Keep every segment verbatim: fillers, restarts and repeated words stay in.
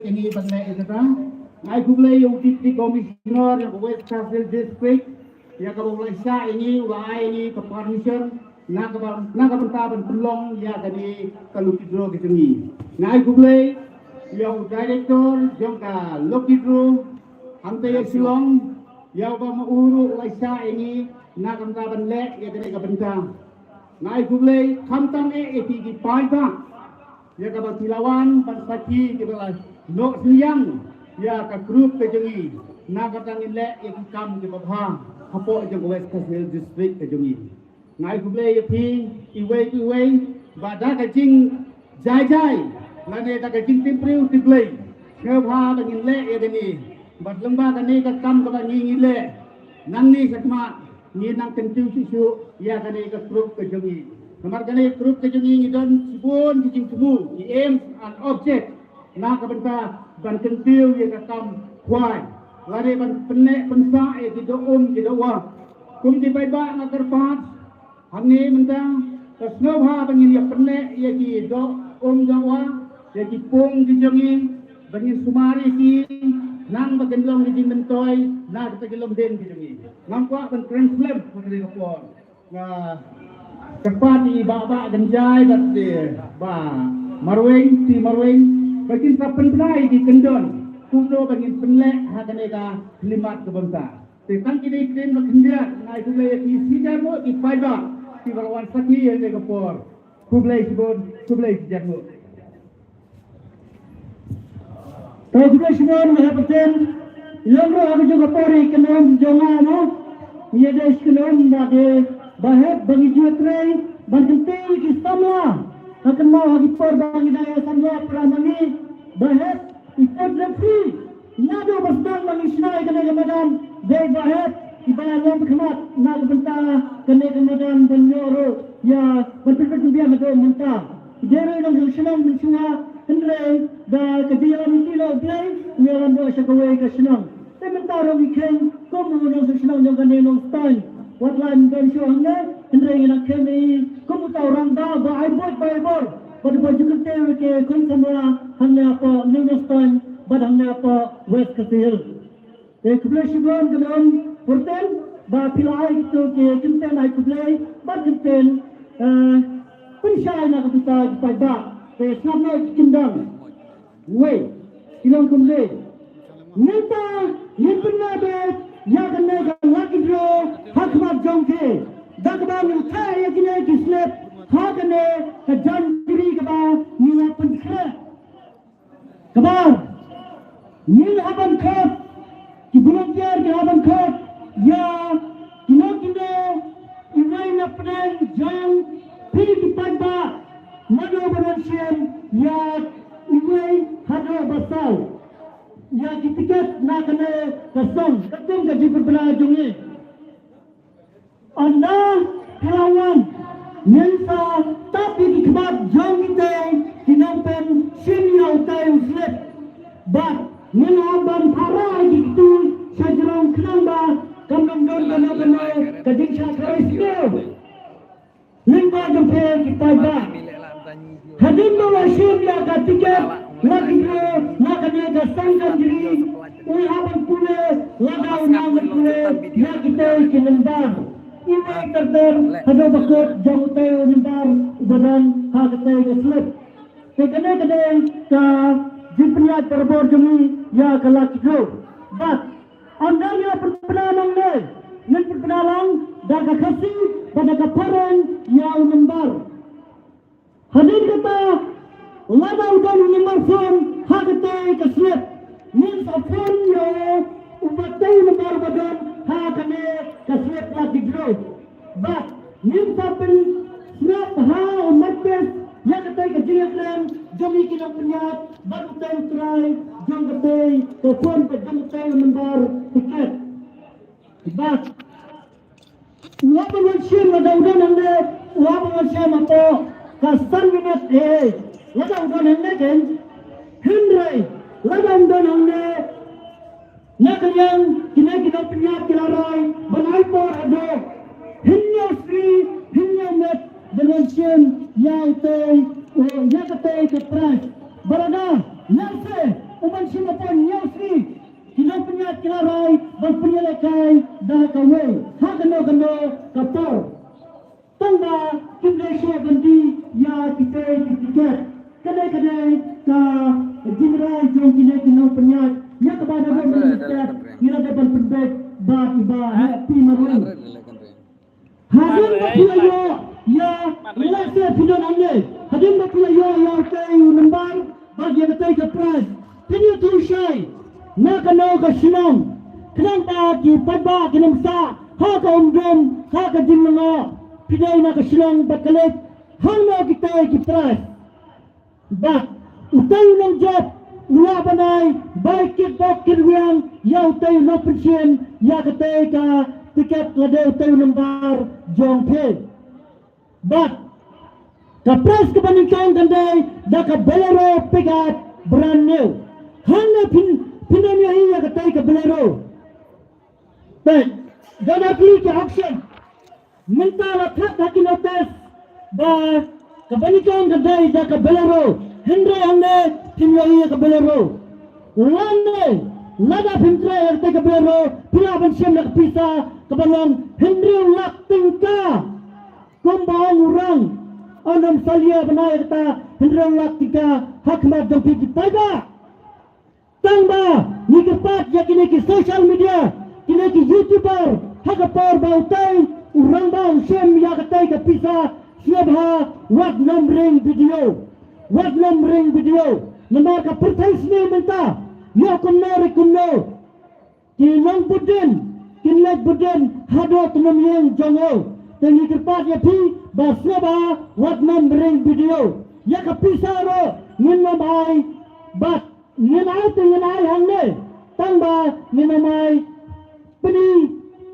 Ini ban leh ïa kata. Nga ai khublei ïa u Deputy Commissioner ïa ka West Khasi Hills District ïa kaba u la shah ïa ngi, u la ai ïa ngi ka permission na ka ba, na ka bynta ban pynlong ïa kane ka lucky draw ka jong ngi. Nga ai khublei ïa u Director jong ka lucky draw hangta ïa Shillong, ïa u Bah Mauru u la shah ïa ngi na ka bynta ban leh ïa kane ka bynta. Nga ai khublei khamtam eh ïa ki, ki paidbah ïa kaba phi la wan ban sakhi kiba la noh synñiang ïa ka group ka jong ngi na kata ngin leh ïa ki kam kiba bha hapoh jong ka West Khasi Hills District ka jong ngi. Nga ai khublei ïa phi iwei pa iwei ba da ka jingjai jai lane da ka jingtim briew tim Blei sngewbha ba ngin leh ïa kane. Bad lyngba kane ka kam kaba ngi ngi leh nangne shakhmat ngi nang kyntiew shuh shuh ïa kane ka group ka jong ngi. Namar kane ka group ka jong ngi ngi don shibun ki jingthmu, ki aims and object na ka bynta ban kyntiew ïa ka kam khwai lane ban pynneh pynsah ïa ki doh um ki doh wah. Kum ki paidbah nga kyrpad hangne mynta ka sngewbha ba ngin ïa pynneh ïa ki doh um doh wah, ïa ki pung ki jong ngi ba ngin sumar ïa ki nang ba kin long ki jingmyntoi na kita ki longdien ki jong ngi. Ngam kwah ban kren slem ha kane ka por. Nga kyrpad ïa i Bah Bah Kynjai bad i Bah Marweiñ, T Marweiñ ba kin sa pynbna ïa ki kyndon kumno ba ngin pynleh ha kane ka khyllipmat ka bynta. Te tang kine ki ktien ba khyndiat, nga ai khublei ïa ki shi hajar ngut ki paidbah kiba la wan sakhi ha kane ka por. Khublei shibun, khublei shi hajar ngut. Te khublei shibun, nga hap ïa ka ktien. Ïa ruh ha kajuh ka por i kynhun jong nga mo, ngi ïa dei shi kynhun ba dei ba hep ba ngi ju trei ban kyntiew ïa ki samla. Ha kynmaw ha ki por ba ngi dei samla para ma ngi ba hep i pud lem free. Naduh ba sdang ba ngi shna ïa kane ka madan dei ba hep i ba long khmat na ka bynta kane ka madan ban ïoh ruh ïa ban pynpeit pynbiang haduh mynta. Dei ruh i nongshong shnong mynshuwa hynrei da ka jingïalam ïa U Blei u ïalam ruh sha kawei ka shnong. Te mynta ruh ngi kheiñ kum u nongshong shnong jong kane Nongstoiñ. Wat la ym don shuh hangne hynrei ngi nang kheiñ ïa i kum uta u rangbah ba ai buit ba ai bor bad uba ju kyntiew ïa ki khun samla hangne hapoh Nongstoiñ bad hangne hapoh West Khasi Hills. Te khublei shibun ka dei Purteng ba phi la ai kito ki kyntien ai khublei bad kyntien, eh, pynshai na ka bynta ki paidbah. Te sngap noh ki kyndon. Wei, ki long kumne. Mynta ngin pynlong beit ïa kane ka lucky draw ha khmat jong phi. Da kaba ngin theh ïa kine ki slip ha kane ka jaiñjri kaba ngi la pynkhreh. Kaba ngin hap ban khot, ki volunteer ki hap ban khot ïa kino kino iwei na pdeng jong phi ki paidbah. Mano ba wan shim ïa iwei haduh ba saw ïa ki tiket na kane ka song, ka ktien ka jingpynbna jong ngi. Ynda phi la wan ngin sa tap ïa ki khmat jong kitei ki nongpynshim ïa utei u slip. Bad ngin hap ban para ïa ki kti sha jrong khnang ba kam don kano kano ka jingshah kharai sniew. Lyngba jong phi ki paidbah, hadien ba la shim ïa ka tiket lucky draw na kane ka song Kynjri, u hap ban pule lada u nang ban pule ïa kitei ki number. Iwei ter ter haduh ba kut jong utei u number uba don ha katei ka slip. Te kane ka dei ka jingpynïaid barabor jong ngi ïa ka lucky draw. Bad ynda ngi la pynbna nangne, ngin pynbna lang da ka Khasi bad da ka Phareng ïa u number. Hadien kata, lada u don u number phone ha katei ka slip, ngin sa phone ïa u, uba tei u number ba don ha kane ka slip lucky draw. Bad ngin sa pynsngap ha u message ïa katei ka jingïakren jong ngi ki nongpynïaid bad utei u trai jong katei ka phone bad jong utei u number tiket. Bad u hap ban wan shim lada u don hangne, u hap ban wan shim hapoh ka san minit eh lada u don hangne ken. Hynrei lada um don hangne, na ka liang kine ki nongpynïaid ki la rai ban ai por haduh hynñiew sngi hynñiew miet ban wan shim ïa utei, ïa katei ka prize. Bad lada lehse uba Shu ma pon ïa u sngi ki nongpynïaid ki la rai ban pynïalehkai da kawei ha kano kano ka por. Tang ba kim dei shuh ban die ïa kitei ki tiket. Ka dei ka dei ka jingrai jong kine ki nongpynïaid ïa kaba da ban pynbeit bad iba heh pi marwei. Hadien ba phi la ïoh ïa, lehse phi don hangne, hadien ba phi la ïoh ïa utei u nambar bad ïa katei ka prize, phin ïathuh shai na kano ka shnong, khnang ba ki paidbah kin ym sah ha ka umdum ha ka jinglyngngoh. Phi dei na ka shnong bad ka leit hangno kitei ki prize. Bad utei u nongjop u lah ban ai bai kit bok kit wiang ïa utei u nongpynshim ïa katei ka tiket lane utei u nambar jong phi. Bad ka prize kaba nyngkong kan dei da ka Bolero pickup brand new. Hangne phin, phin ym ïohi ïa katei ka Bolero. Te, da na ki auction. Mynta la thad ha ki notice ba kaba nyngkong ka dei da ka Bolero. Hynrei hangne phim ïohi ïa ka Bolero. Lane lada phim trei ïa katei ka Bolero, phi lah ban shim da ka pisa kaba long hynriew lak tyngka. Kumba ong u rang, un ym salia bnai ïa kata hynriew lak tyngka ha khmat jong phi ki paidbah. Tang ba ngi kyrpad ïa kine ki social media, kine ki YouTuber, ha ka por ba utei u rangbah u shim ïa katei ka pisa, sngewbha wat nym ring video. Wat nym ring video. Namar ka pyrthei sniew mynta, ïoh kumno re kumno. Ki nongbud dien kin leit bud dien haduh tnum ïing jong u. Te ngi kyrpad ïa phi ba sngewbha wat nym ring video. Ïa ka pisa ruh ngin nym ai bad ngin ai te ngin ai hangne. Tang ba ngin nym ai pyni,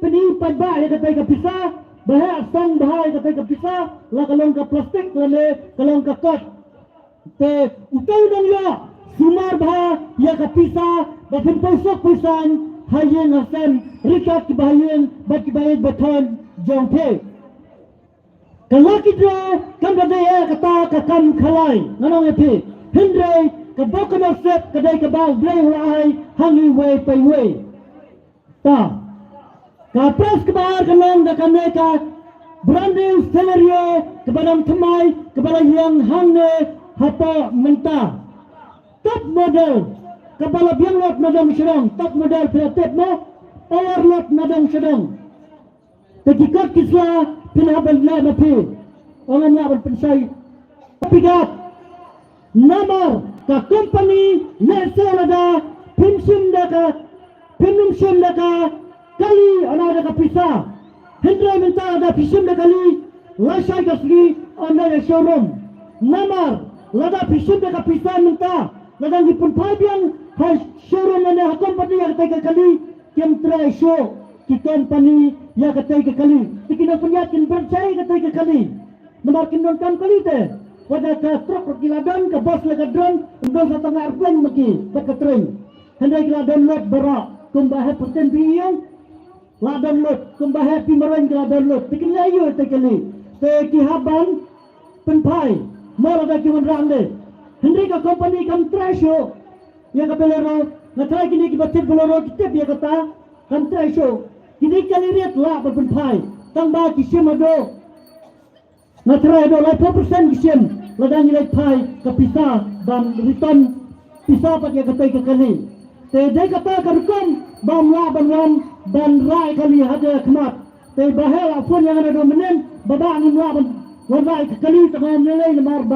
pyni paidbah ïa katei ka pisa, ba heh song bha ïa katei ka pisa, la ka long ka plastik lane ka long ka kot. Te utei u nongïoh sumar bha ïa ka pisa ba phin poi suk poi saiñ ha ïing ha sem ryngkat kiba ha ïing bad kiba ïeit ba thon jong phi. Ka lucky draw kam da dei ïa kata ka kam khalai, ngan ong ïa phi. Hynrei ka bok ka nusip ka dei kaba U Blei u la ai ha ngi iwei pa iwei. Ta ka prize kaba ar ka long da kane ka brand new Celerio kaba dang thymmai kaba la ïeng hangne hapoh mynta. Top model kaba la biang lut na dong sha dong, top model phi la tip mo, overload na dong sha dong. Te ki kot ki sla phin hap ban leh ma phi. Ong ngan lah ban pynshai. Pick up. Namar ka company lehse lada phim shim da ka, phim nym shim da ka kali, ynda da ka pisa. Hynrei mynta lada phi shim da kali, lashai ka sngi ynda da showroom. Namar lada phi shim da ka pisa mynta, lada ngi pynphai biang ha showroom lane ha company ïa katei ka kali, kim trei shuh ki company ïa katei ka kali. Te ki nongpynïaid kin bret shai ïa katei ka kali. Namar kin donkam kali te. Wat la ka trok ruh ki la don, ka bos la ka drone, ym don sa tang airplane ma ki bad ka train. Hynrei ki la don lut baroh kumba heh Pyrthin Bhoi Iung. La don lut kumba heh Pi Marweiñ, ki la don lut. Te kin leh aïu te kali? Te ki hap ban pynphai mo lada ki wanrah de. Hynrei ka company kam trei shuh ïa ka Bolero. Nga tharai kine kiba tip Bolero ki tip ïa kata. Kam trei shuh. Kine ki kali rit lah ban pynphai tang ba ki shim haduh, nga tharai haduh laiphew percent ki shim lada ngi leit phai ka pisa ban return pisa pat ïa katei ka kali. Te dei kata ka rukom ba ym lah ban wan ban rah ïa kali ha khmat. Te ba heh la phone ïa nga naduh mynnin ba bah ngim lah ban wan rah ïa ka kali, te nga ym lei lei namar ba